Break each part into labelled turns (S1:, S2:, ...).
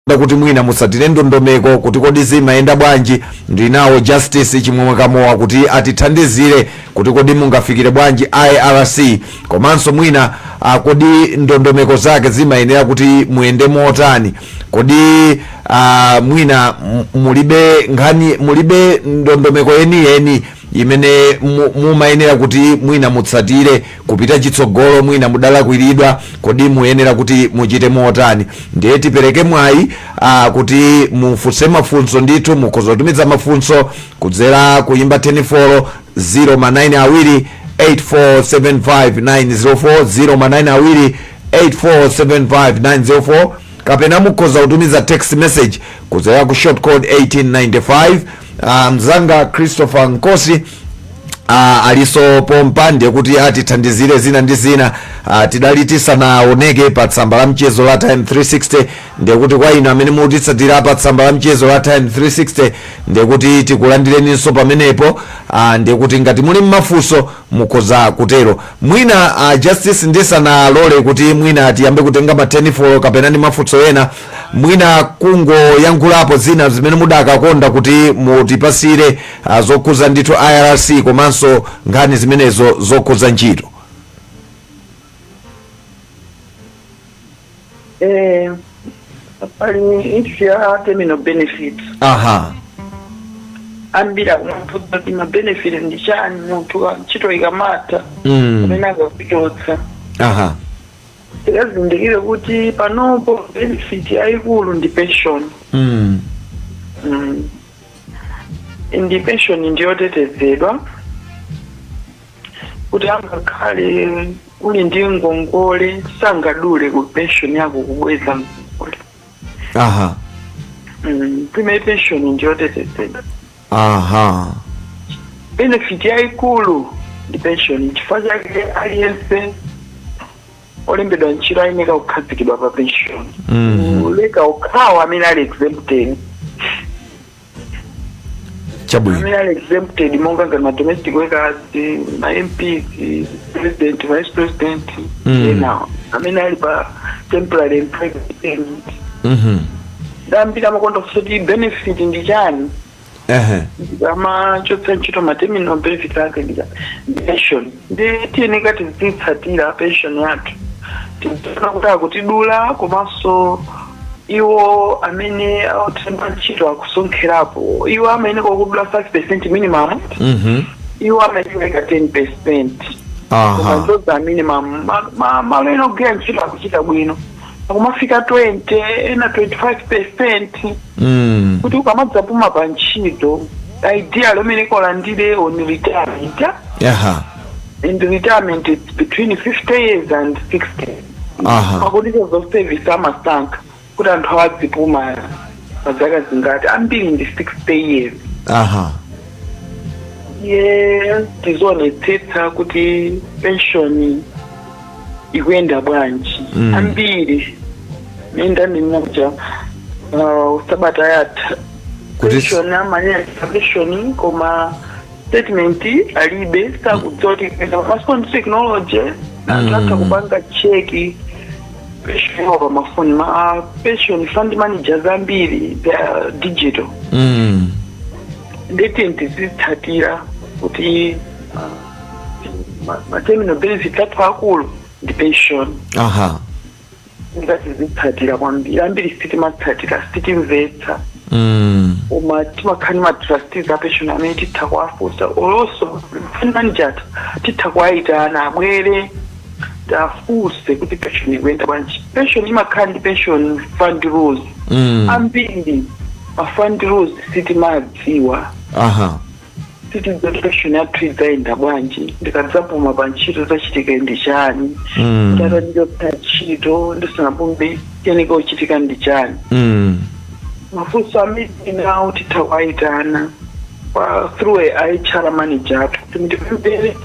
S1: Kuti mwina mutsatire ndondomeko kuti kodi zimayenda bwanji. Ndinawo Justice Chimwemwe Kamowa kuti atithandizire kuti kodi mungafikire bwanji IRC, komanso mwina kodi ndondomeko zake zimayenera kuti muyende motani? Kodi mwina mulibe nkhani, mulibe ndondomeko yeniyeni imene mumayenera kuti mwina mutsatire kupita chitsogolo? Mwina mudalakwiridwa, kodi muyenera kuti muchite motani? Ndiye tipereke mwayi kuti mufunse mafunso ndithu. Mukhoza kutumiza mafunso kudzera kuyimba 104 0 ma 9 2 8475904, 0 ma 9 2 8475904, kapena mukhoza kutumiza text message kudzera ku short code 1895. Mzanga Christopher Nkosi aliso pompa, ndiye kuti atithandizire zina ndi zina. Tidali tisanaoneke pa tsamba la mchezo la Time 360. Ndiye kuti kwa inu amene mutitsatira pa tsamba la mchezo la Time 360, ndiye kuti tikulandireninso pamenepo. Ndiye kuti ngati muli mmafunso, mukhoza kutero. Mwina Justice, ndisanalole kuti mwina tiyambe kutenga ma 10 kapena ndi mafunso ena, mwina kungoyankhulapo zina zimene mudakakonda kuti mutipasire zokhuza ndithu IRC komanso nkhani zimenezo zokhuza ntchito.
S2: Pali issue ya terminal benefit. Ambiri akumafunsa kuti ma benefit ndi chani munthu ntchito ikamatha amene akakuchotsa. Tikazindikire kuti panopo benefit yayikulu ndi pension. Ndi pension ndiyotetezedwa kuti angakhale uli ndi ngongole, sangadule ku pension yako kubweza ngongole. Primary pension ndiyotetezedwa. Benefit yayikulu ndi pension, chifukwa chake aliyense olembedwa ntchito ayeneka kukhazikidwa pa pension, kuleka okhawo amene ali exempted. Amene ali exempted monga ngati ma domestic workers, ma MPs, president, vice president, enawo amene ali pa temporary employment permit. Ndambiri amakonda kuti benefit ndi chani amachotsa ntchito, ma terminal benefit ake ndi chani? Pension. Ndi tiyeneka tizitsatira pension yathu, tiziona kuti akutidula, komanso iwo amene akutemba ntchito akusonkherapo. Iwo amayeneka kudula 5% minimum, iwo amayeneka 10%. Koma those are minimum. Malo ena ogwira ntchito akuchita bwino, akumafika 20, ena 25%, kuti ukamadzapuma pa ntchito, ideal umene ulandire on retirement. In the retirement, it's between 50 years and 60. Ma conditions of service amasankha kuti anthu awadzipuma pa zaka zingati. Ambiri ndi 60 years. Ye tizionetsetsa kuti pension ikuyenda bwanji. Ambiri nendanena kuja sabata yatha, pension amanena pension koma statement alibe, sakudziwa kuti ikuyenda. Masiku ndi technology, anthu atha kupanga check pension yawo pa mafoni. Ma pension fund managers ambiri, they are digital. Ndeti tizitsatira kuti ma terminal benefits athu akulu ndi pension. Ndikatizitsatira kwambiri. Ambiri sitimatsatira, sitimvetsa, koma timakhala ndi ma trustees a pension amene titha kuwafunsa, olonso fund manager titha kuwayitana abwere, tafunse kuti pension ikuyenda bwanji. Pension imakhala ndi pension fund rules. Ambiri ma fund rules sitimadziwa. Sitidziwa kuti pension yathu idzayenda bwanji, ndikadzapuma pa ntchito zachitika ndi chani, ndatandichotsa ntchito ndisanapume chiyeneka kuchitika ndi chani. Mafunso amene nawo titha kuwayitana through a HR manager athu kuti mutipemphere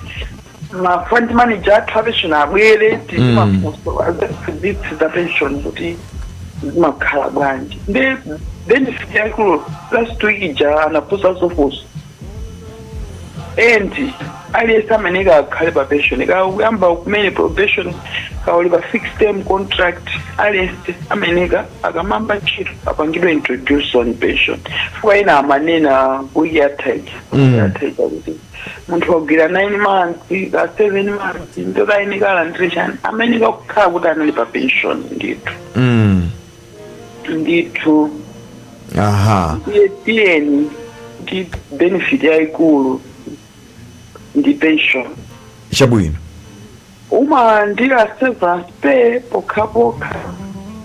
S2: ma fund manager athu a pension abwere, tili mafunso azaphunzitsi za pension kuti zimakhala bwanji. Ndi benefit yaikulu. Last week ija anafunsa zofunso. End aliyense ameneka akhale pa pension, kuyamba kumene probation, kauli pa fixed term contract, aliyense ameneka akamamba ntchito apangidwe introduce on pension. Fuka ina amanena wiki yathaija yathaija kuti munthu wagwira 9 months ka 7 months, ndokayeneka alandire chani? Ameneka kukhala kuti anali pa pension ndithu. Ndithu. Iye tiyeni ndi benefit yayikulu ndi pension. Umalandira severance pay pokhapokha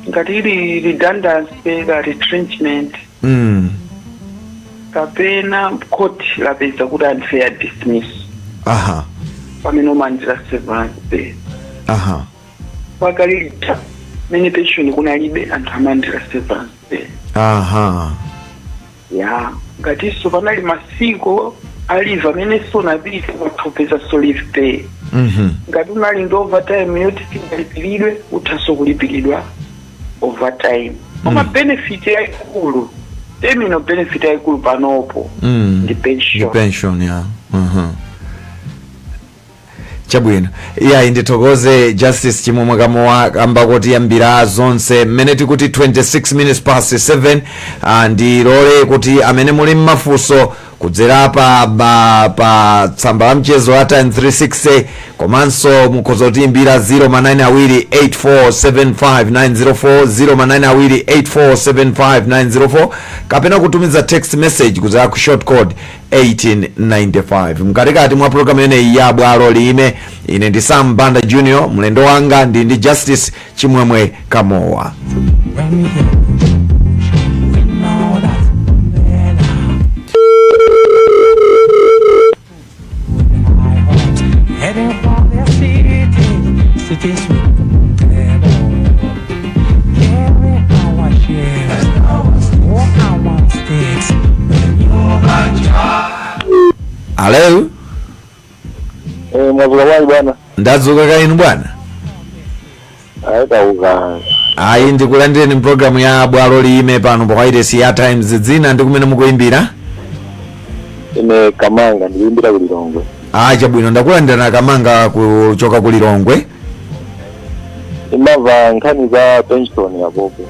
S2: ngati ili redundancy ka retrenchment kapena court lapeza kuti unfair dismiss, pamene umalandira severance pay. Pakalilita mene pension kunalibe, anthu amalandira severance pay. Ya, ngatinso panali masiku a leave amene sunapite, utha so leave pay. Ngati unali ndi overtime yoti singalipiridwe, uthanso kulipiridwa overtime. Koma benefit yayikulu, terminal benefit yayikulu panopo ndi pension.
S1: Ndi pension ya. Chabwino, iyayi, ndithokoze Justice Chimwemwe Kamowa kamba kuti yambira zonse. Mmene tikuti 26 minutes past 7, ndilole kuti amene muli mmafunso kudzera pa tsamba la mchezo la Times 360, komanso mukhoza kutiimbira 0manayini 8475904, 0manayini 8475904, kapena kutumiza text message kudzera ku short code 1895. Mkatikati mwa programu imeneyi ya Bwalo Liyime, ine ndi Sam Banda Junior, mlendo wanga ndi Justice Chimwemwe Kamowa.
S3: When we get, we know that better. With high hopes, heading for the city, cities with better. Carry our shares, walk our sticks. When you're
S1: Alo.
S4: Mwadzuka bwanji, bwana?
S1: Ndadzuka kainu, bwana?
S4: Ayi, tauka.
S1: Ayi, ndikulandireni mpulogalamu ya Bwalo Liyime pano pa wailesi ya Times. Dzina ndi kumene mukuimbira?
S4: Ine Kamanga, ndikuimbira ku Lilongwe.
S1: Ah, chabwino, ndakulandirana Kamanga kuchoka ku Lilongwe.
S4: Imamva nkhani za pension yapopo.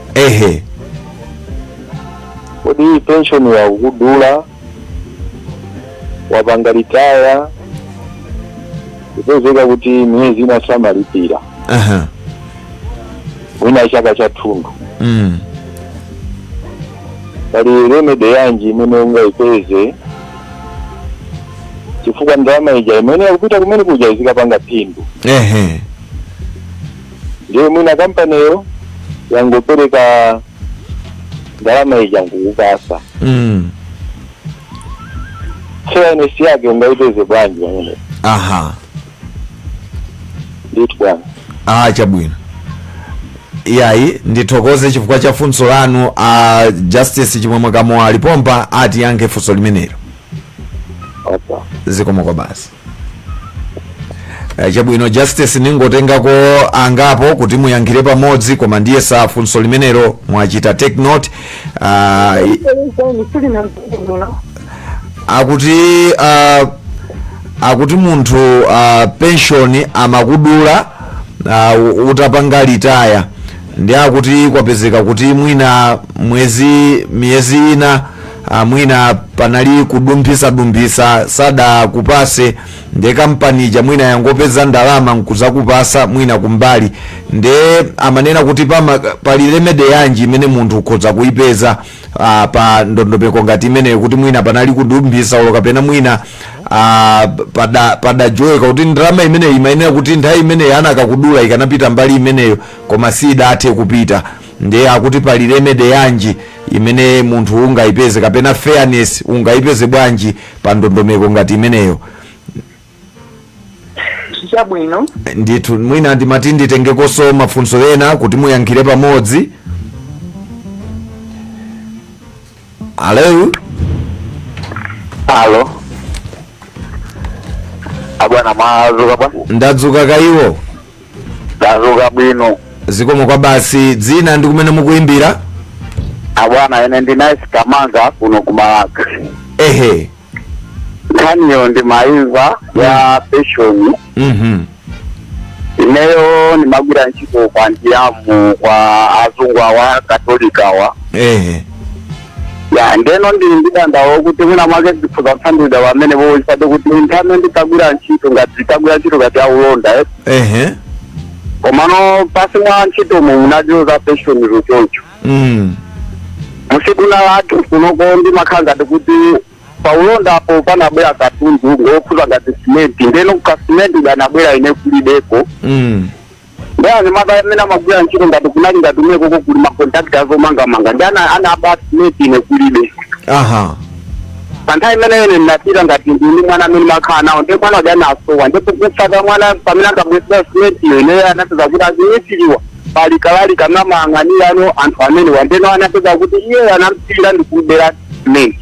S4: Kodi pension yakukudula, wapanga retire, kupezeka kuti miyezi ina samalipira, mwina chaka chathunthu, pali remedy yanji imene ungayipeze? Chifukwa ndalama ija imene yakupita kumene kuja izikapanga phindu. Ndiye mwina kampaniyo yangopereka ndalama ija nkukupasa, fairness yake ungayipeze bwanji pamene? Ndithu, bwana.
S1: Ah, chabwino, iyayi, ndithokoze chifukwa cha funso lanu. A Justice Chimwemwe Kamowa alipompa, atiyankhe funso limenelo.
S4: Okay.
S1: Zikomo kwa basi. Chabwino Justice, ningotengako angapo kuti muyankhire pamodzi, koma ndiye sa funso limenelo mwachita take note. Akuti munthu pension amakudula utapanga retire, ndi akuti kwapezeka kuti mwina mwezi, miyezi ina, mwina panali kudumphisa-dumphisa, sadakupase, nde kampanija mwina yangopeza ndalama nkuzakupasa mwina kumbali. Nde amanena kuti pali remedy yanji imene munthu ukhoza kuyipeza pa ndondomeko ngati imeneyo, kuti mwina panali kudumphisa ulo kapena mwina padajoyeka kuti ndalama imeneyi imayenera kuti nthawi imeneyi ana akakudula ikanapita mbali imeneyo, koma sidathe kupita. Ndiye akuti pali remedy yanji imene munthu ungayipeze, kapena fairness ungayipeze bwanji pa ndondomeko ngati imeneyo?
S2: Chabwino.
S1: Ndithu, mwina ndimati nditengekonso mafunso ena kuti muyankhire pamodzi. Alo.
S4: Alo, abwana, mwadzuka bwa?
S1: Ndadzuka kaiwo?
S4: Ndadzuka bwino.
S1: Zikomo kwa basi. Dzina ndi kumene mukuimbira?
S4: Abwana, ine ndi Nice Kamanga kuno kumalaka. Nkhaniyo ndimayimva ya pension. Ineyo ndimagwira ntchito kwa Ndiyamu, kwa azungu awa, Katolika awa. Ya, ndeno ndili ndidandawo kuti mwina mwake ndikhuza kuthandiza pamene poisade kuti nthawi nditagwira ntchito, ngati nditagwira ntchito ngati aulonda, eh. Komano pasi mwa ntchitomo munaliwo za pension choncho. Musiduna lathu kunoko ndimakhala ngati kuti paulondapo panabwera katundu ngokhuza ngati simenti, ndeno kasimenti kanabwera ine kulibeko. Ndi anyamata amene amagwira ntchito ngati kunali ngati umekoko kuli macontractor azomangamanga, ndi ana anaba simenti ine kulibe. Pa nthawi imeneyo ine ndinapita ngati ndini mwana amene makhala nawo, ndi mwana uja anasowa, ndipo kutsata mwana pamene angabwesera simentiyo, ineyo anapeza kuti azinyitiriwa pali kalali kamayang'anira ano anthu amenewa, ndeno anapeza kuti iyeyo anamtsirira ndikubera simenti.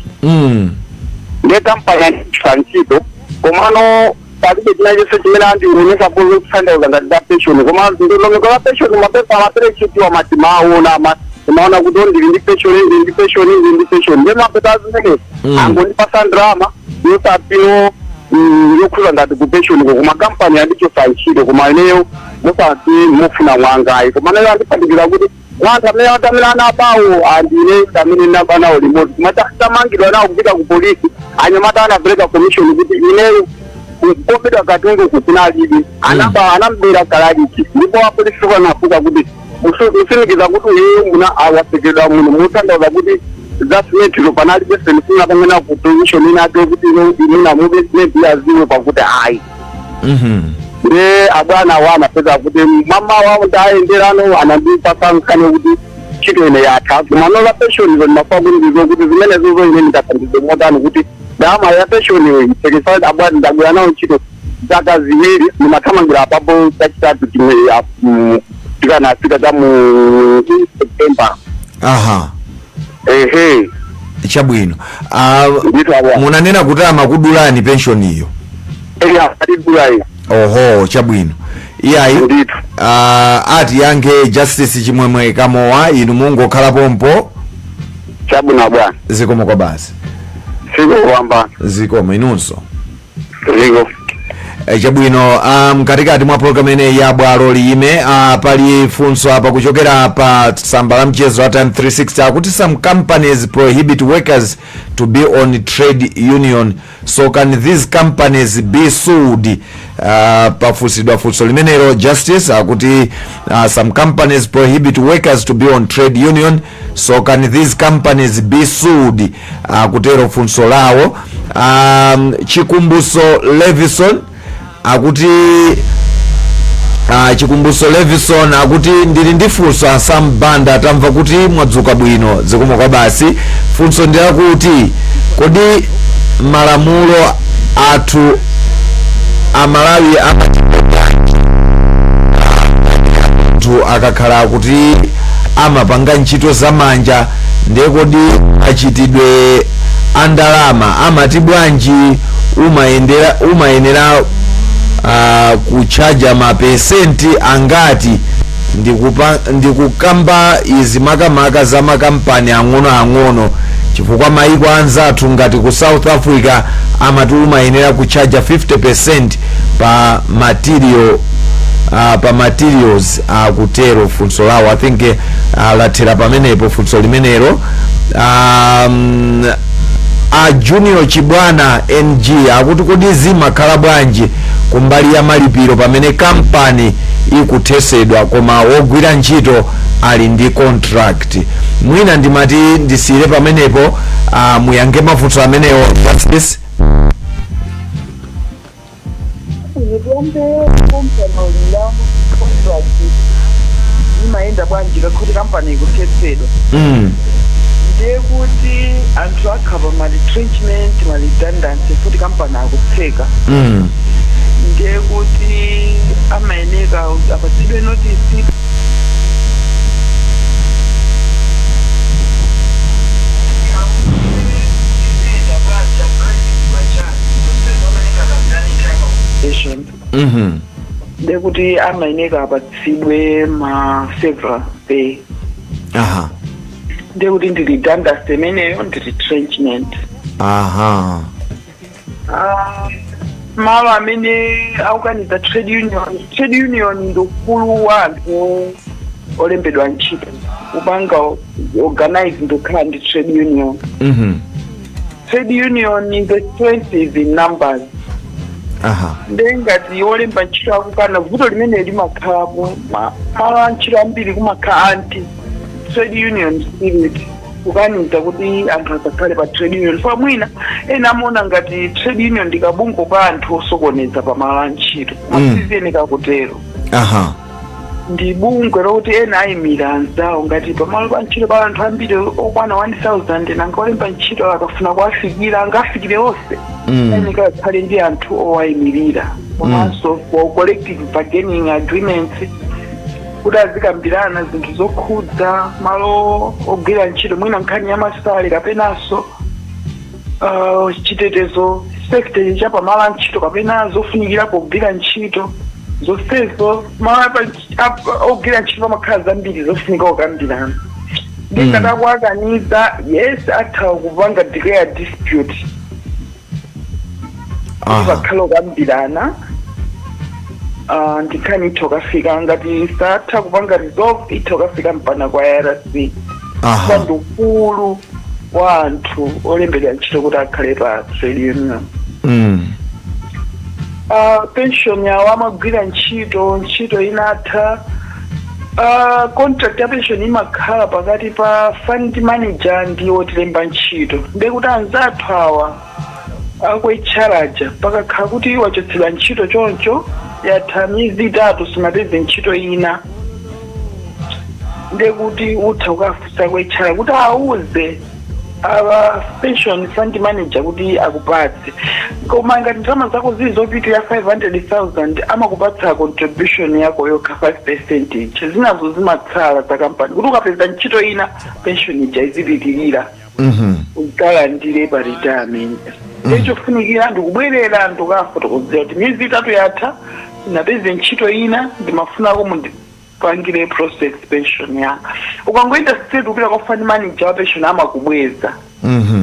S4: Ndiye kampani andichotsa ntchito, komano palibe china chonse chimene andionesa pozo kutanthauza ngati za pension. Koma ndondomeko za pension, mapepa amaperechitiwa mati maona maona kuti oh, ndili ndi pension, ndili ndi pension, ndili ndi pension. Ndiye mapepa azimenezi angondipasa ndalama yosapino yokhuza ngati ku pension ko, koma kampani yandichosa ntchito, koma ineyo musati mufuna mwangayi. Koma nayo andiphatikira kuti anthu amene anabawo andine amene naba nawo limodzi, koma tamangidwa nawo kupita ku polisi. Anyamata anapereka commission kuti ineyo kobedwa katundu kunalibe, anaba, anambera kalaliki. Ndipo apolisi panafuka kuti musimikiza kuti uyeyo muna awasekedwa muno, mutanthauza kuti za simentiro panalibe senifuna pamene ku commission inake kuti ino imuna mube simenti yaziwe pakuti ayi. Nde abwana wa anapeza kuti mama wawo ndayenderano anandipasa nkhani kuti ntchito ine yatha, koma la pension izo ndimafuna kuti ndizo kuti zimene zozo ine ndingathandize motani kuti ndalama ya pension iyo isekesa. Abwana ndagwira nawo ntchito zaka 2, ndimathamangira apapo chachitatu chimwe tikanafika cha mu September. Ehe.
S1: Chabwino.
S4: Ndithu abwana.
S1: Munanena kuti amakudulani pension iyo?
S4: Eya, atidula iyo.
S1: Oho, chabwino, iyayi.
S4: Ndithu.
S1: Ati yankhe Justice Chimwemwe Kamowa, inu mungokhala pompo.
S4: Chabwino bwana.
S1: Zikomo kwa basi.
S4: Siko kupambana.
S1: Zikomo inunso.
S4: Ziko.
S1: Chabwino, mkatikati mwa program ineyi ya Bwalo Liyime, pali funso apa kuchokera pa tsamba la mchezo wa Time 360, akuti some companies prohibit workers to be on trade union, so can these companies be sued? Pafunsidwa funso limenelo, Justice, akuti some companies prohibit workers to be on trade union, so can these companies be sued? Akutero funso lawo. Chikumbuso Levison akuti, Chikumbuso Levison akuti, "Ndili ndi funso asambanda, tamva kuti mwadzuka bwino." Zikomo kwa basi. Funso ndilakuti kodi malamulo athu Amalawi amati bwanji anthu akakhala kuti amapanga ntchito zamanja? Ndiye kodi achitidwe a ndalama amati bwanji? Umayenera kutchaja mapesenti angati? Ndikukamba izi makamaka za makampani ang'onoang'ono, chifukwa maiko anzathu ngati ku South Africa amati umayenera kutchaja 50% pa material, pa materials. Akutero funso lawo. I think lathera pamenepo funso limenelo. A Junior Chibwana Ng akuti, kodi zimakhala bwanji kumbali ya malipiro pamene kampani ikuthesedwa koma wogwira ntchito ali ndi contract? Mwina ndimati ndisiyire pamenepo, muyankhe mafunso amenewo, Justice.
S2: Ndiyambe kampani ya contract imayenda bwanji kakuti kampani ikuthetsedwa? Ndiye kuti anthu akhapa ma retrenchment, ma redundancy, futi kampani akutseka. Ndiye kuti amayeneka apatsidwe notice. Ndekuti amayeneka apatsidwe ma severance pay. Ndekuti ndi redundancy imeneyo, ndi retrenchment. Malo amene akukaniza trade union, trade union ndi ufulu wa anthu olembedwa ntchito kupanga organize ndikukhala ndi trade union. Trade union, the strength is in numbers. Ndengati olemba ntchito akukana, vuto limene limakhalapo malo a ntchito ambiri kumakhala anti trade union spirit, kukaniza kuti anthu asakhale pa trade union. Fa mwina ena amaona ngati trade union ndi kabungwe ka anthu osokoneza pa malo a ntchito. Siziyeneka kutero. Ndi bungwe lokuti ena ayimira anzawo. Ngati pamalo pa ntchito pa anthu ambiri okwana 1000, nanga olemba ntchito akafuna kuwafikira angafikire onse? Ayeneka akhale ndi anthu owayimirira, komanso for collective bargaining agreements, kuti azikambirana zinthu zokhudza malo ogwira ntchito, mwina nkhani ya ma salary kapenanso chitetezo, safety cha pamalo a ntchito, kapena zofunikira pogwira ntchito zonsezo. Malo ogwira ntchito pamakhala zambiri zofunika kukambirana. Ndingati akuakaniza, yes, atha kupanga declare dispute kuti pakhala kukambirana. Ndikhani itho kafika, ngati satha kupanga resolve, itho kafika mpana kwa IRC. Ndi ufulu wa anthu olembedwa ntchito kuti akhale pa trade union. Pension yawo amagwira ntchito, ntchito inatha, contract ya pension imakhala pakati pa fund manager ndi otilemba ntchito. Ndekuti anzathu awa aku HR aja, pakakhala kuti wachotsedwa ntchito choncho, yatha miyezi 3 sunapeze ntchito ina, ndekuti utha kukafunsa ku HR kuti auze aba pension fund manager kuti akupatse. Koma ngati ndalama zako zili zopitirira 500,000, amakupatsa contribution yako yokha 5 percentage, zinazo zimatsala za kampani, kuti ukapeza ntchito ina pension ija izipitirira ukalandire pa retirement. Chofunikira ndikubwerera ndikukafotokozera kuti miyezi 3 yatha, sinapeze ntchito ina, ndimafunako mundipangire process pension yanga. Ukangoenda straight kupita kwa fund manager wa pension, amakubweza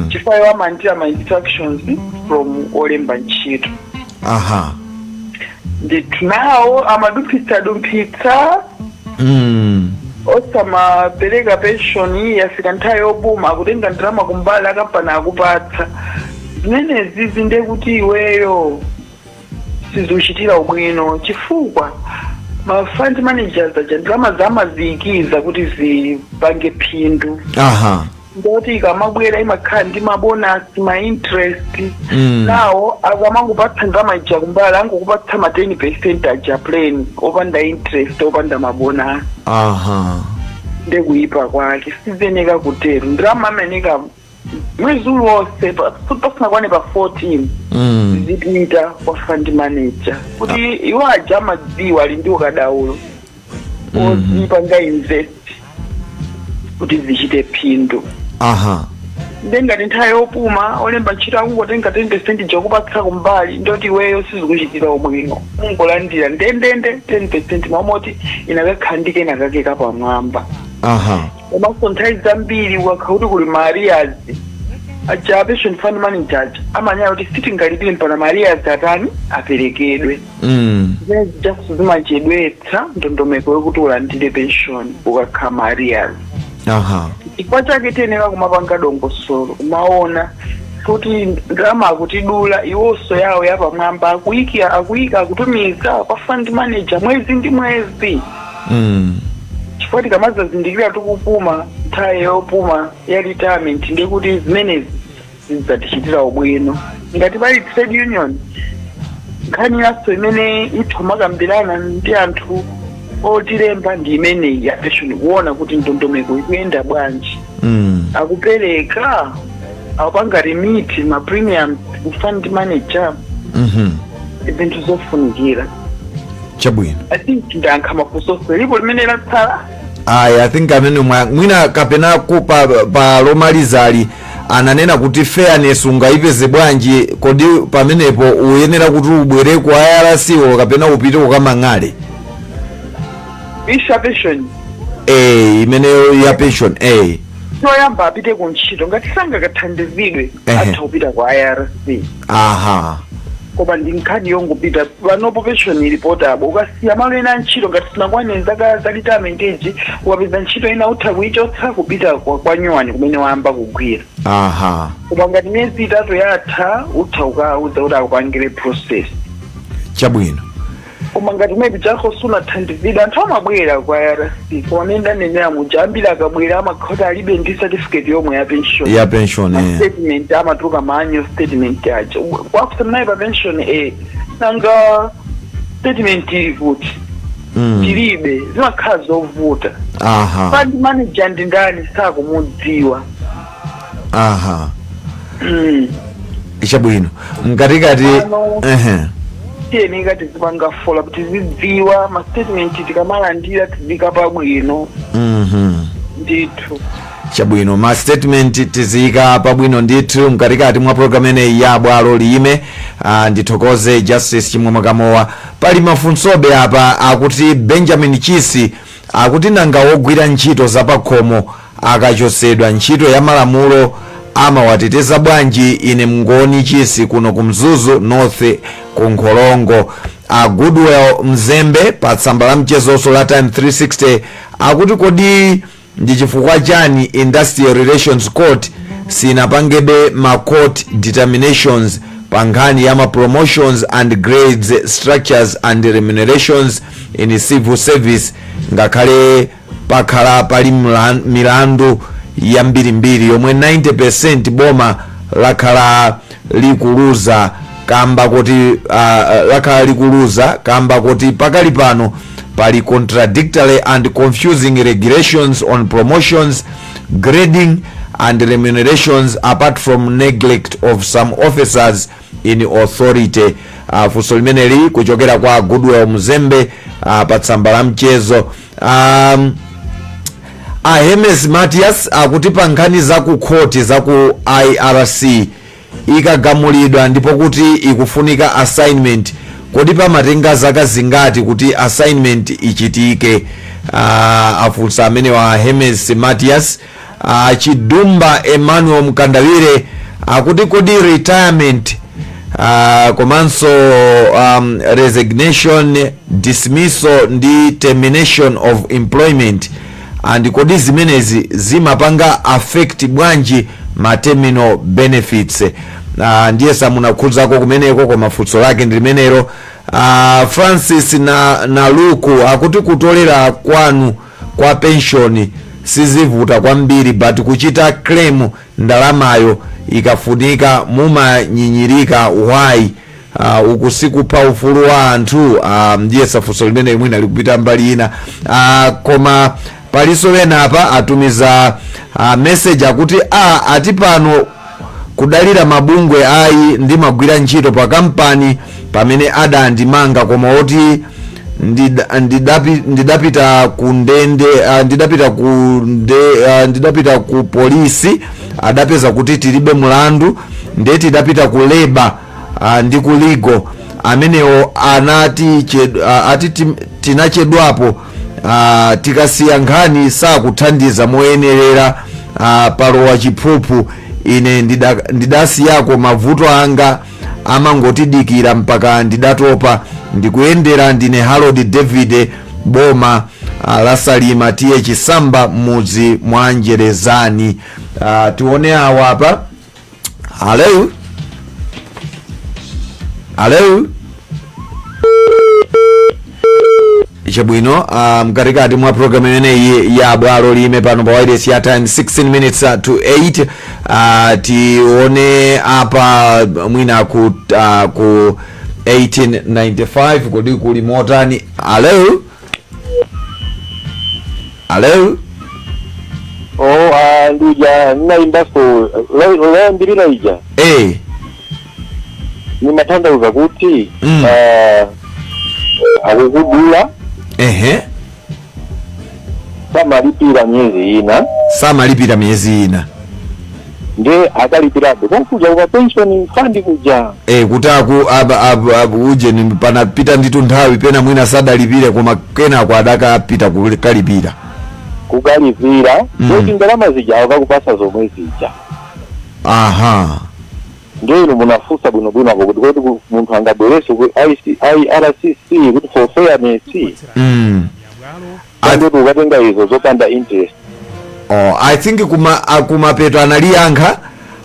S2: chifukwa iwo amalandira ma instructions from olemba ntchito. Ndithu nawo amadumphitsa dumphitsa, osamapereka pension. Yafika nthawi yopuma, akutenga ndalama kumbali akampani akupatsa. Zimenezi zinde kuti iweyo sizuchitira ubwino, chifukwa ma fund managers aja ndalama zamaziyikiza kuti zipange phindu. Ndoti ikamabwera imakhala ndi ma bonus, ma interest. Nawo akamangopatsa ndalama ija kumbali, angokupatsa ma 10% aja plain, opanda interest, opanda ma bonus. Ndekuipa kwake, sizeneka kutero. Ndalama ameneka mwezi uliwonse pasinakwane pa 14 zipita kwa fund manager, kuti iwo aja amadziwa, ali ndi ukadaulo ozipanga invest kuti zichite phindu. Ndengati nthawi yopuma olemba ntchito akungotenga 10% jakupatsa kumbali, ndoti iweyo sizikuchitira ubwino, ungolandira ndendende 10% mamoti inakakhala ndi kena kake kapamwamba. Komanso nthawi zambiri ukakhala kuti kuli ma arrears, aja pension fund manager aja amanyaya kuti sitingalipire mpaka ma arrears atani, aperekedwe. Zimene zijaso zimachedwetsa ndondomeko yokuti ulandire pension ukakhala ma arrears. Chifukwa chake tiyenera kumapanga dongosolo, kumaona kuti ndalama akutidula, iwonso yawo yapamwamba akuyika, akuyika, akutumiza kwa fund manager mwezi ndi mwezi. Chifukwa tikamazazindikira tikupuma nthawi yopuma ya retirement, ndikuti zimenezi zidzatichitira ubwino. Ngati pali trade union, nkhani yaso imene ithu makambirana ndi anthu otilemba ndi imeneyi ya pension, kuona kuti ndondomeko ikuyenda bwanji, akupereka, akupanga remit ma premium ku fund manager, zinthu zofunikira.
S1: Chabwino.
S2: I think ndayankha mafunso. Lipo limene latsala?
S1: Ayi, I think amene mwina kapena pa, pa lomalizali ananena kuti fairness ungayipeze bwanji? Kodi pamenepo uyenera kuti ubwere ku IRC wo kapena upite ukamang'ale?
S2: Isha pension?
S1: Eh, imeneyo ya pension, eh.
S2: Choyamba apite ku ntchito. Ngati sangakathandizidwe, atha kupita ku IRC. Koma ndi nkhani yongopita. Panopo pension ili portable. Ukasiya malo ena ntchito, ngati sinakwane zaka za retirement age, ukapeza ntchito ina utha kuichotsa, kupita kwa nyuwani kumene wayamba kugwira. Koma ngati miyezi 3 yatha, utha ukauza kuti akupangire process. Koma ngati maybe chako sunathandizidwe, anthu amabwera kwa IRC. Koma amene ndanenera muja, ambiri akabwera amakhala alibe ndi certificate yomwe ya pension.
S1: Ya pension.
S2: Ma statement amatuluka, ma annual statement aja. Kwakusana naye pa pension, nanga statement ili kuti? Tilibe. Zimakhala zovuta. Fund manager ndi ndani, sakumudziwa.
S1: Chabwino, mkatikati
S2: Tiyenika tizipanga follow up, tizidziwa ma statement tikamalandira, tizika pabwino. Ndithu.
S1: Chabwino, ma statement tiziyika pabwino ndithu. Mkatikati mwa program ineyi ya Bwalo Liyime, ndithokoze Justice Chimwemwe Kamowa. Pali mafunsobe apa. Akuti Benjamin Chisi akuti, nanga wogwira ntchito zapakhomo akachosedwa ntchito ya malamulo amawateteza bwanji? Ine Mngoni Chisi, kuno ku Mzuzu North, ku Nkholongo. A Goodwell Mzembe pa tsamba la mchezonso la Time 360 akuti, kodi ndi chifukwa chani Industrial Relations Court sinapangebe ma court determinations pa nkhani ya ma promotions and grades structures and remunerations in civil service, ngakhale pakhala pali milandu yambirimbiri yomwe 90% boma lakhala likuluza, kamba kuti pakali pano pali contradictory and confusing regulations on promotions, grading and remunerations, apart from neglect of some officers in authority? Funso limeneli kuchokera kwa Goodwell Mzembe pa tsamba la mchezo. A Hermes Matias akuti, pa nkhani za ku khoti za ku IRC, ikagamulidwa ndipo kuti ikufunika assignment, kodi pamatenga zaka zingati kuti assignment ichitike? Afunsa amene wa Hermes Matias. Chidumba Emmanuel Mkandawire akuti, kodi retirement komanso resignation, dismissal ndi termination of employment, and kodi zimenezi zimapanga affect bwanji ma terminal benefits? Ndiye samunakhudzako kumeneko, koma funso lake ndi limenelo. Francis na Luku akuti, kutolera kwanu kwa pension sizivuta kwambiri, but kuchita claim ndalamayo ikafunika mumanyinyirika, why? Uku sikupha ufulu wa anthu? Ndiye safunso limene mwina likupita mbali ina. Koma palinso ena apa atumiza message akuti, ati pano kudalira mabungwe ayi, ndimagwira ntchito pa kampani pamene adandimanga, koma oti ndidapita ku ndende, ndidapita ku polisi, adapeza kuti tilibe mulandu, ndiye tidapita ku labour ndi ku legal. Amenewo anati ati tinachedwapo. Tikasiya nkhani sakuthandiza moyenerera, palowa chiphuphu. Ine ndidasiyako, mavuto anga amangotidikira mpaka ndidatopa. Ndikuyendera ndine Harold David, boma la Salima, tiye Chisamba, mudzi mwa Njerezani. Tione awa apa. Hello, hello. Chabwino, mkatikati mwa program imeneyi ya Bwalo Lime pano pa wireless ya Time, 16 minutes to 8. Tione apa mwina ku 1895, kodi kuli motani? Hello, hello.
S4: Oh, ndija ndinayimbaso loyambirira ija. Nimatanthauza kuti akukudula samalipira miyezi ina.
S1: Samalipira miyezi ina.
S4: Nde akalipirabe konkuja kuka pension fund kuja.
S1: Kuti aku uje panapita nditu nthawi pena mwina sadalipire, koma kenako adakapita kukalipira.
S4: Kukalipira kuti ndalama zija akakupasa zomwe zija. Ndiyo inu munafunsa bwinobwino apo kuti munthu angabwereso ku IRCC kuti for fairness, andoti ukatenga izo zopanda interest.
S1: Oh, I think kumapeto analiyankha,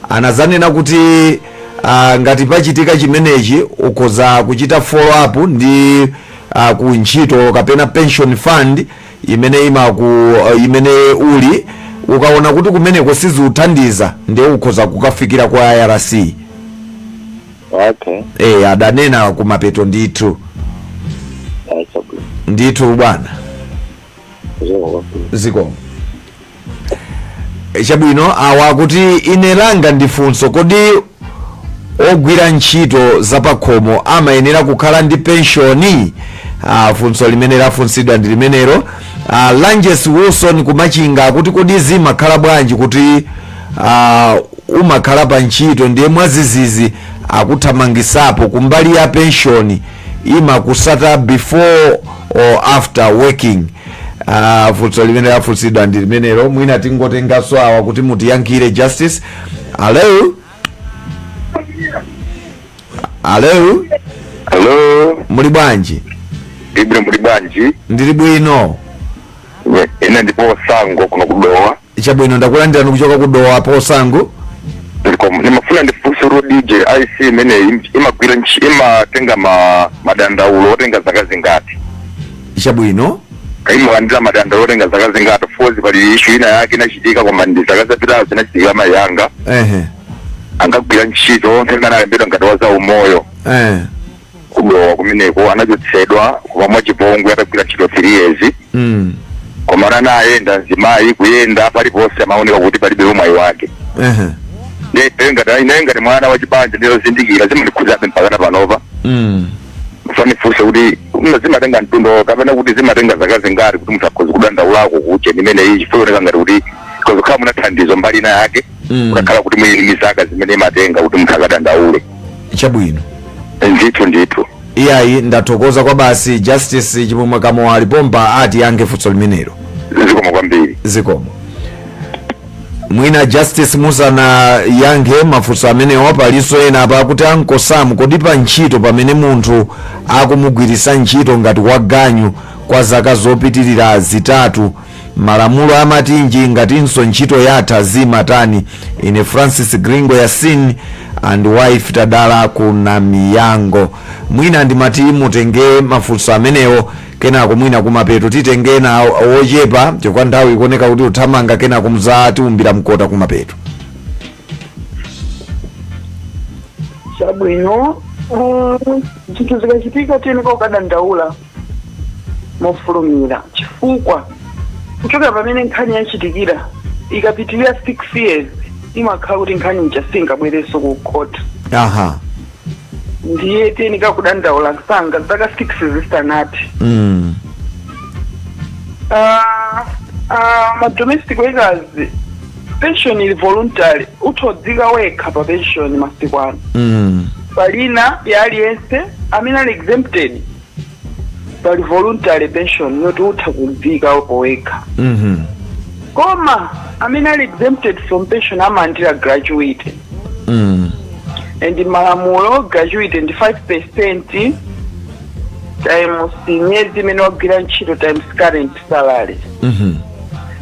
S1: anazanena kuti ngati pachitika chimenechi ukhoza kuchita follow up ndi ku ntchito kapena pension fund imene imene uli. Ukaona kuti kumeneko siziuthandiza, ndiye ukhoza kukafikira kwa IRC. Adanena kumapeto ndithu.
S4: Chabwino.
S1: Ndithu bwana.
S4: Zikomo.
S1: Zikomo. Chabwino, awa kuti ine langa ndi funso: kodi ogwira ntchito zapakhomo amayenera kukhala ndi penshoni? Funso limene lafunsidwa ndi limenelo. Langes Wilson kumachinga akuti kodi zimakhala bwanji kuti umakhala pa ntchito ndiye mwazizizi akuthamangisapo? Kumbali ya penshoni imakusata before or after working? Funso limene lafunsidwa ndi limenelo. Mwina tingotenganso awa kuti mutiyankhire, Justice. Hello, hello.
S5: Hello.
S1: Muli bwanji?
S5: Ibre, muli bwanji?
S1: Ndili bwino.
S5: Ine ndipo Sango kuno kudowa.
S1: Chabwino, ndakulandirani kuchoka kudowa posango.
S5: Ndimafuna ndifunse ro DJ IC imene imagwira imatenga madandaulo otenga zaka zingati?
S1: Chabwino.
S5: Imalandira madandaulo otenga zaka zingati? Fozi pali issue ina yake inachitika, koma ndi zaka zapitazo zinachitika. Mayanga angagwira ntchito nthawi imene alembedwa ngati wa za umoyo kudowa kumeneko, anachotsedwa koma mwachipongwe atagwira ntchito 3 years. Koma anayenda mzimayi kuyenda paliponse amaoneka kuti palibe umwayi wake. Ngati ine ngati mwana wachibanja ndilozindikira, zimandikhudzabe mpakana panopa. Mfanifunse kuti zimatenga mtundo kapena kuti zimatenga zaka zingati kuti munthu akhoza kudandaulako kuche imene iyi, chifukwa ioneka ngati kuti kozokhala muna thandizo mbali ina yake kukakhala kuti mwini mizaka zimene imatenga kuti munthu akadandaule.
S1: Chabwino.
S5: Ndithu, ndithu.
S1: Iyayi, ndathokoza kwa basi. Justice Chimwemwe Kamowa alipompa ati yankhe funso limenelo.
S5: Zikomo kwambiri.
S1: Zikomo. Mwina Justice musana yankhe mafunso amenewa, palinso ena apa akuti ankosamu, kodi pa ntchito pamene munthu akumugwirisa ntchito ngati waganyu kwa zaka zopitirira 3, malamulo amatinji? Ngatinso ntchito yatha zimatani? Ine Francis Gringo Yasin and wife Tadala ku Namiyango. Mwina ndimati mutenge mafunso amenewo, kenako mwina kumapeto titenge ena wochepa chifukwa nthawi ikuoneka kuti uthamanga, kenako muzatiumbira mkota kumapeto.
S2: Chabwino. Zinthu zikachitika tiyeneka kukadandaula mofulumira, chifukwa kuchokera pamene nkhani yachitikira ikapitirira 6 years imakhala kuti nkhani ija singabwerenso ku court. Ndiye tiyeneka kudandaula msanga zaka 6 zisanati. Ma domestic workers, pension ili voluntary, uthodzika wekha pa pension masiku ano. Palina ya aliyense amene ali exempted, pali voluntary pension yoti utha kudzika wekha. Koma amene ali exempted from pension amalandira gratuity. And malamulo, gratuity ndi 5% times miyezi imene wagwira ntchito times current salary.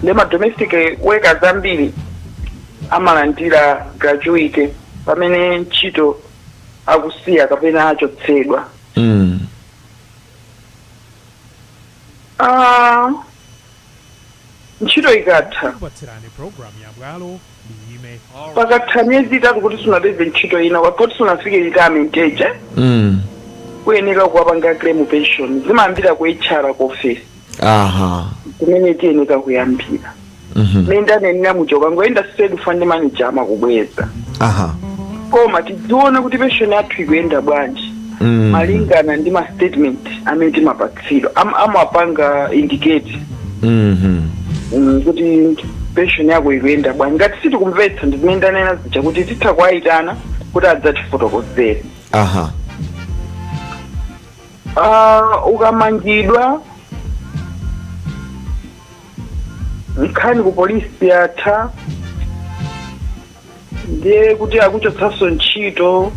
S2: Ndi ma domestic workers ambiri amalandira gratuity pamene ntchito akusiya kapena achotsedwa. Ntchito ikatha,
S6: Kupatsirani programu ya Bwalo Liyime.
S2: Pakatha miyezi 3 kuti sunapeze ntchito ina, poti sunafike retirement age, kuyeneka kuwapanga claim pension. Zimayambira ku HR ku office kumene tiyeneka kuyambira. Mene ndanenera muja, ukangoyenda straight fund manager amakubweza. Koma tidziona kuti pension yathu ikuyenda bwanji malingana ndi ma statement amene timapatsidwa. Amapanga indicate kuti pension yako ikuyenda bwanji. Ngati sitikumvetsa, ndi zimene ndanena zija kuti titha kuwayitana kuti adzatifotokozere. Ukamangidwa Nkhani ku polisi yatha, ndiye kuti akuchotsanso ntchito,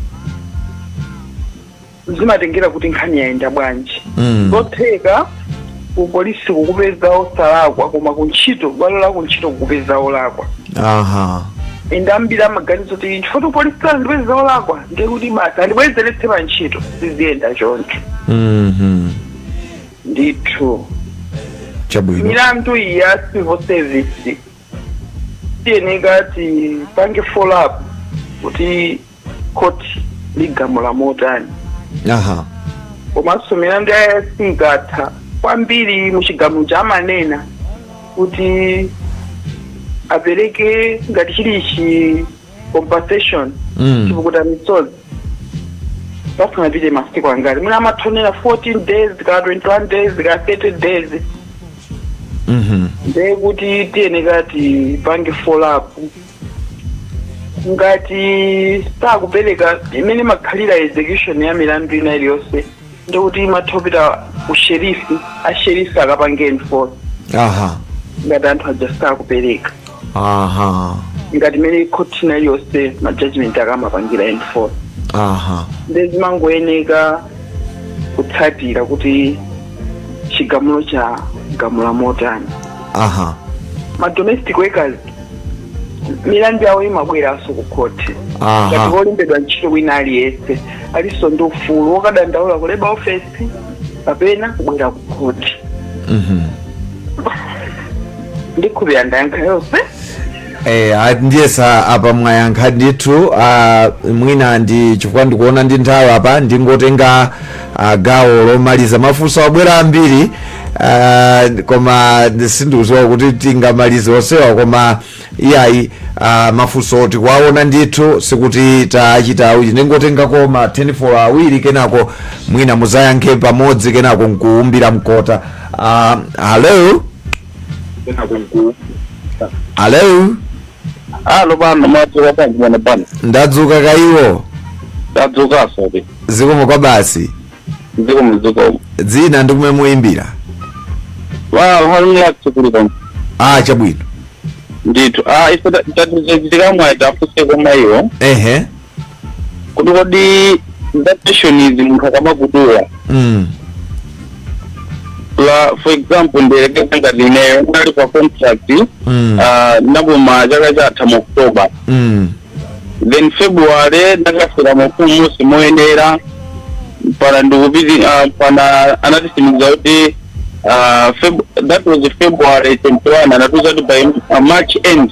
S2: zimatengera kuti nkhani yayenda bwanji. Zotheka ku polisi kukupeza osalakwa, koma kuntchito, bwalo la kuntchito kukupeza olakwa. Ende ambiri amaganiza kuti chifukwa ku polisi andipeza olakwa, ndiye kuti basi andibwezeretse pa ntchito. Siziyenda choncho. Ndithu.
S1: Chabwino.
S2: Milandu iyi ya civil service tiyeneka tipange follow up kuti court ligamula motani. Komanso milandu ya AIC ikatha kwambiri, muchigamulo chamanena kuti apereke ngati chili chi compensation, chipukuta misozi, pasanapite masiku angati, mwina amathonera 14 days ka 21 days ka 30 days. Ndiye kuti tiyeneka tipange follow up. Ngati sakupereka, imene makhalira execution ya milandu ina iliyonse, ndikuti imatha ku sheriff, a sheriff akapange enforce ngati anthu aja sakupereka, ngati imene court ina iliyonse ma judgment akamapangira enforce. Ndezimangoyeneka kutsatira kuti chigamulo cha gamula motani. Ma domestic workers, milandu yawo imabweranso ku court. Ngati wolembedwa ntchito wina aliyense alinso ndi ufulu wokadandaula ku labor office kapena kubwera ku court. Ndikhulupirira ndayankha yonse.
S1: Ndiyesa apa mwayankha ndithu. Mwina ndi chifukwa ndikuona ndi nthawi apa, ndingotenga gawo lomaliza. Mafunso abwera ambiri, koma sindikudziwa kuti tingamalize onsewa, koma iyayi, mafunso tikuwaona ndithu, sikuti tachita awiri. Ndingotengako ma 10 for awiri, kenako mwina muzayankhe pamodzi, kenako nkuumbira mkota. Hello, hello.
S4: Alo pano, mwadzuka bwanji pano pano?
S1: Ndadzuka kaiwo.
S4: Tadzukaso pe.
S1: Zikomo kwa basi.
S4: Zikomo, zikomo.
S1: Dzina ndikumwe muyimbira?
S4: Wa halumulakukulika.
S1: Ah, chabwino.
S4: Ndithu, ah, ife tatikamwayi tafunse koma iwo kuti kodi za pension izi, munthu akamakuduwa, la for example, ndiyelekeze ngati ineyo ndali pa contract, ndapuma chaka chatha mu October, then February ndakafika mu simoyenera pana ndikupiti, pana anatisimikiza kuti that was February 21, anatiuza kuti by March end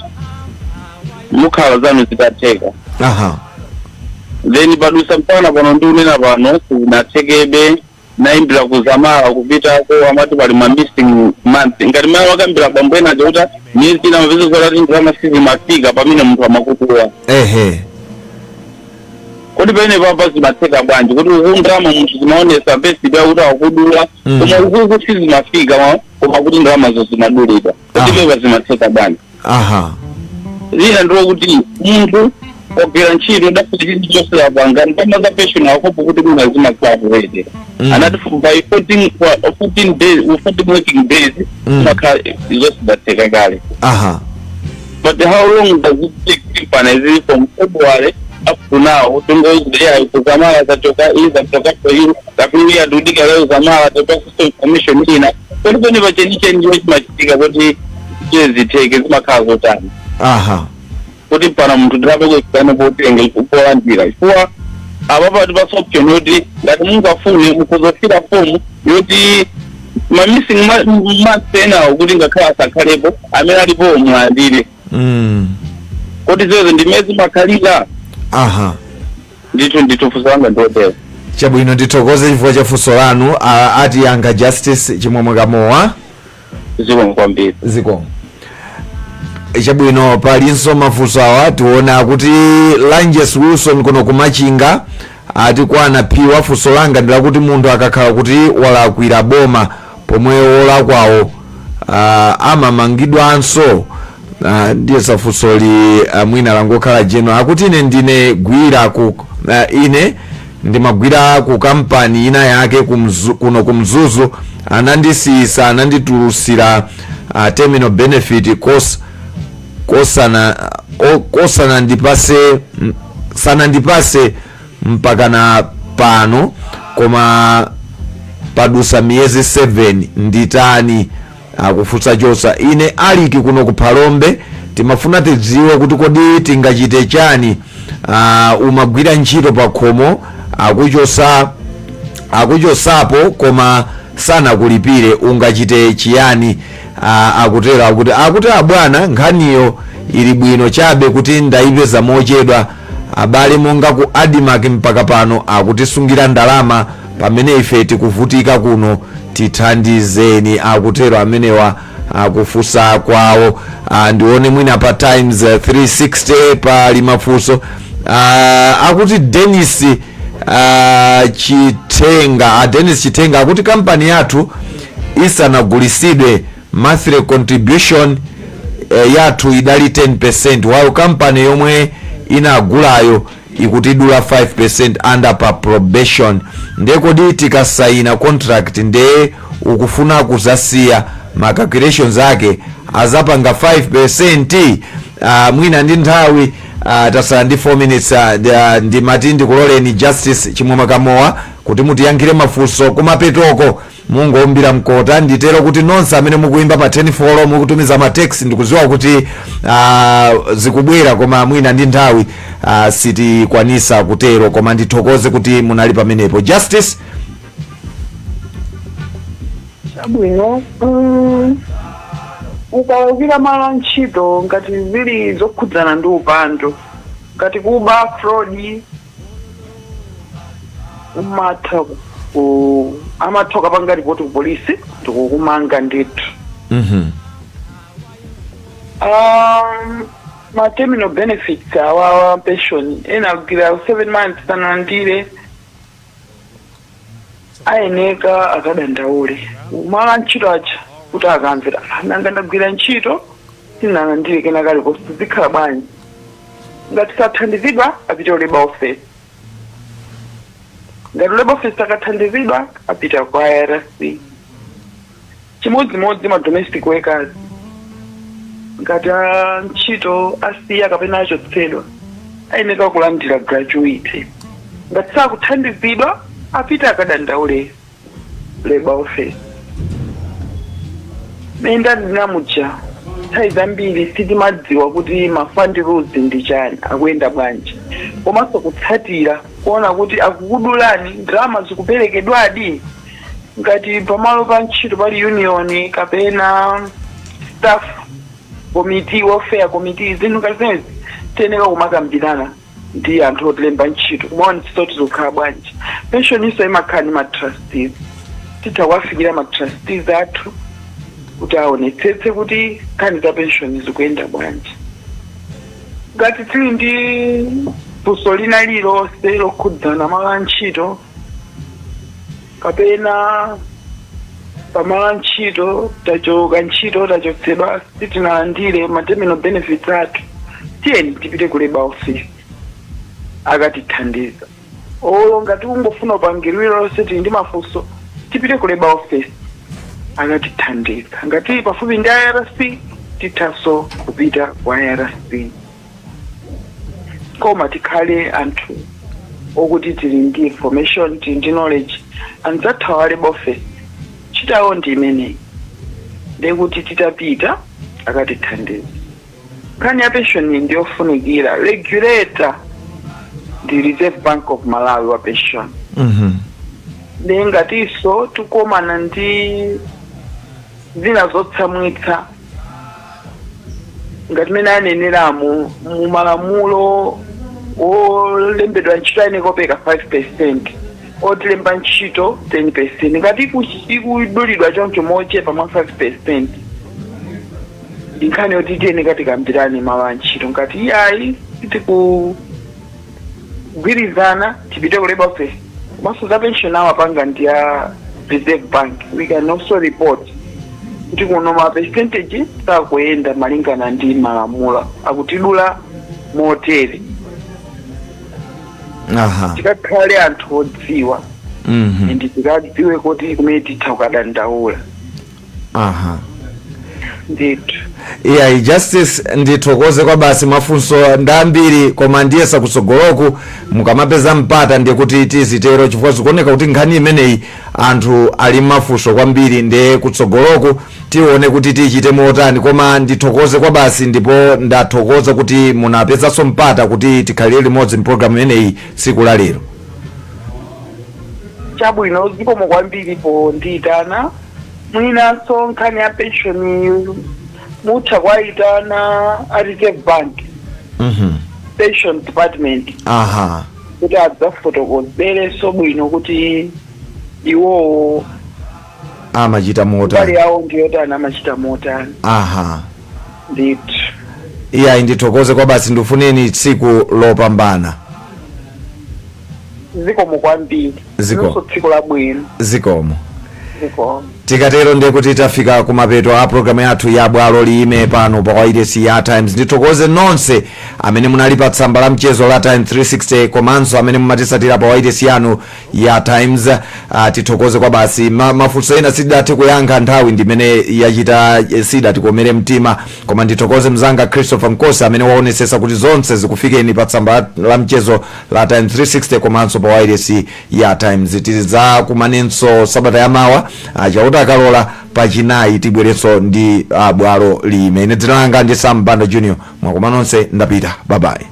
S4: mukhala zanu zitatheka. Then padusa mpana pano ndikunena pano sizinathekebe. Nayimbira kuzamala kupitako, amati pali ma missing month, ngati mayi wakambira bambo ena aja kuti miyezi ina mapeza zolati ndalama sizimafika pamene munthu amakutuwa. Kodi pamene papa zimatheka bwanji kuti uku ndalama munthu zimaonesa payslip yakuti akudula, koma ukuku sizimafika, koma kuti ndalamazo zimadulidwa? Kodi pepa zimatheka bwanji? Zina ndilo kuti munthu wagwira ntchito, dafuna chilichonse lapanga, ndalama za pension akopo kuti mwina zimakhala kuwete, anati by 14 days, 14 working days, zimakhala zonse zatheka kale. But how long does it take? Pana izi from February up to now tungoizea kuzamala zachoka iyi, zachoka for you kapiwiya dudika leo zamala topa system information ina. Kodi pene pachenicheni ndiwo chimachitika kuti zitheke, zimakhala zotani kuti pana munthu ndirape kuikane potenge polandira? Chifukwa apa pati pa option yoti ngati mungafune mukuzofira fomu yoti ma missing months enawo kuti ngakhale asakhalepo, amene alipo mulandire. Kodi zezo ndimene zimakhalira? Ndithu, ndithu, funso langa ndiotero.
S1: Chabwino, ndithokoze chifukwa cha funso lanu. Atiyankha Justice Chimwemwe Kamowa.
S4: Zikomo kwambiri.
S1: Zikomo. Chabwino, palinso mafunso awa tiona kuti Langes Wilson kuno kumachinga ati kwana phiwa, funso langa ndilakuti munthu akakhala kuti walakwira boma pomwe wolakwawo amamangidwanso? Ndiye safunsoli, mwina langokhala jeno. Akuti ine ndine gwira ku ine ndimagwira ku kampani ina yake kuno kumzuzu, anandisiyisa, ananditulusira. Terminal benefit kosana kosana ndipase sanandipase mpaka na pano, koma padusa miyezi 7, nditani? Akufunsa Chosa. Ine Aliki kuno ku Phalombe, timafuna tidziwe kuti kodi tingachite chani? Umagwira ntchito pa khomo, akuchosapo koma sanakulipire, ungachite chiyani? Akutero akuti abwana, nkhaniyo ili bwino, chabe kuti ndayipeza mochedwa. Abale monga ku ADMARC mpaka pano akutisungira ndalama pamene ife tikuvutika kuno, tithandizeni. Akutero amenewa akufunsa kwawo. Ndione mwina pa Times 360 pali mafunso. Akuti Denis Chitenga, Denis Chitenga akuti kampani yathu isanagulisidwe, monthly contribution yathu idali 10%, while kampani yomwe inagulayo ikutidula 5% under pa probation. Ndiye kodi tikasayina contract, ndiye ukufuna kuzasiya, ma calculations ake azapanga 5%? Mwina ndi nthawi, tasala ndi 4 minutes, ndimati ndikuloleni, Justice Chimwemwe Kamowa, kuti mutiyankhire mafunso kumapetoko, mungombira mkota. Nditero kuti nonse amene mukuyimba pa 10 folo, mukutumiza ma text, ndikudziwa kuti zikubwera, koma mwina ndi nthawi sitikwanisa kutero, koma ndithokoze kuti munali pamenepo, Justice.
S2: Chabwino. Ukawukira malo a ntchito, ngati zili zokhudzana ndi upandu ngati kuba, fraud, umatha ku amatha kupanga ripoti ku polisi ndikukumanga ndithu. Ma terminal benefits awawa, pension, ena akugwira 7 months sanalandire, ayeneka akadandaule malo a ntchito aja kuti akamvera, "Ah, nanga ndagwira ntchito sinalandire kena kalikonse, zikhala bwanji?" Ngati sathandizidwa, apite ku labour office. Ngati labour office akathandizidwa, apita kwa IRC. Chimodzimodzi ma domestic workers, ngati a ntchito asiya kapena achotsedwa, ayeneka kulandira gratuity. Ngati sakuthandizidwa, apite akadandaule labour office. Menda ndinamuja, nthawi zambiri sitimadziwa kuti ma fund rules ndi chani, akuyenda bwanji, komanso kutsatira kuona kuti akukudulani ndalama zikuperekedwadi. Ngati pamalo pa ntchito pali union kapena staff committee, welfare committee, zinthu ngati zimenezi tiyeneka kumakambirana ndi anthu otilemba ntchito, kumaonetsetsa kuti zikukhala bwanji. Pension iso imakhala ndi ma trustees, titha kuwafikira ma trustees athu kuti aonetsetse kuti nkhani za pension zikuyenda bwanji. Ngati tili ndi funso lina lililonse lokhudzana malo a ntchito kapena pamalo a ntchito tachoka ntchito, tachotsedwa, sitinalandire ma terminal benefits athu, tiyeni tipite ku labour office, akatithandiza. Olo ngati ungofuna upangiri lonse, tili ndi mafunso, tipite ku labour office, akatithandiza. Ngati pafupi ndi IRC, tithanso kupita ku IRC. Koma tikhale anthu okuti tili ndi information, tili ndi knowledge. Anzathu a labour office ntchito ndi imeneyi, ndekuti titapita akatithandiza. Nkhani ya pension ndiyofunikira. Regulator ndi Reserve Bank of Malawi wa pension. Ndi ngatinso tikukomana ndi zina zotsamwitsa ngati mene aneneramo mu malamulo, olembedwa ntchito ayenera kupereka 5%, otilemba ntchito 10%. Ngati ikudulidwa choncho mochepa mwa 5%, ndi nkhani yoti tiyeneka tikambirane malo a ntchito. Ngati iyayi, sitikugwirizana, tipite ku labour office. Komanso za pension amapanga ndi ya Reserve Bank, we can also report kuti kuno ma percentage sakuyenda malingana ndi malamulo, akutidula motere. Tikakhale anthu odziwa and tikadziwe kuti kumene titha kukadandaula. Ndithu.
S1: Iyayi, Justice, ndithokoze kwa basi. Mafunso ndi ambiri, koma ndiyesa kutsogoloku mukamapeza mpata ndiye kuti tizitero, chifukwa zikuoneka kuti nkhani imeneyi anthu ali mafunso kwambiri. Ndiye kutsogoloku tione kuti tichite motani, koma ndithokoze kwa basi, ndipo ndathokoza kuti munapezanso mpata kuti tikhalire limodzi mpulogalamu imeneyi tsiku la lero.
S2: Chabwino, zikomo kwambiri pondiyitana. Mwinanso nkhani ya pension mutha kwayitana a Reserve Bank pension department kuti adzafotokozerenso bwino kuti iwowo
S1: amachita
S2: mbali
S1: motani.
S2: yawo ndiyotani, amachita motani. Ndithu.
S1: Iyayi, ndithokoze kwa basi, ndifuneni tsiku lopambana.
S2: Zikomo kwambiri.
S1: Zikomo.
S2: Inunso tsiku labwino.
S1: Zikomo.
S2: Zikomo.
S1: Tikatero ndiye kuti tafika kumapeto a programu yathu ya Bwalo Liyime pano pa wailesi ya Times. Ndithokoze nonse amene munali pa tsamba la mchezo la Times 360 komanso amene mumatisatira pa wailesi yanu ya Times. Tithokoze kwa basi. Mafunso ena sidathe kuyankha, nthawi ndimene yachita sidatikomere mtima, koma ndithokoze mzanga Christopher Nkosi amene waonesesa kuti zonse zikufikeni pa tsamba la mchezo la Times 360 komanso pa wailesi ya Times. Tidzakumanenso sabata yamawa, Chauta akalola, pachinayi tibwerenso ndi Bwalo Liyime. Ine dzina langa ndi Sam Banda Junior. Mwakoma nonse, ndapita, bye bye.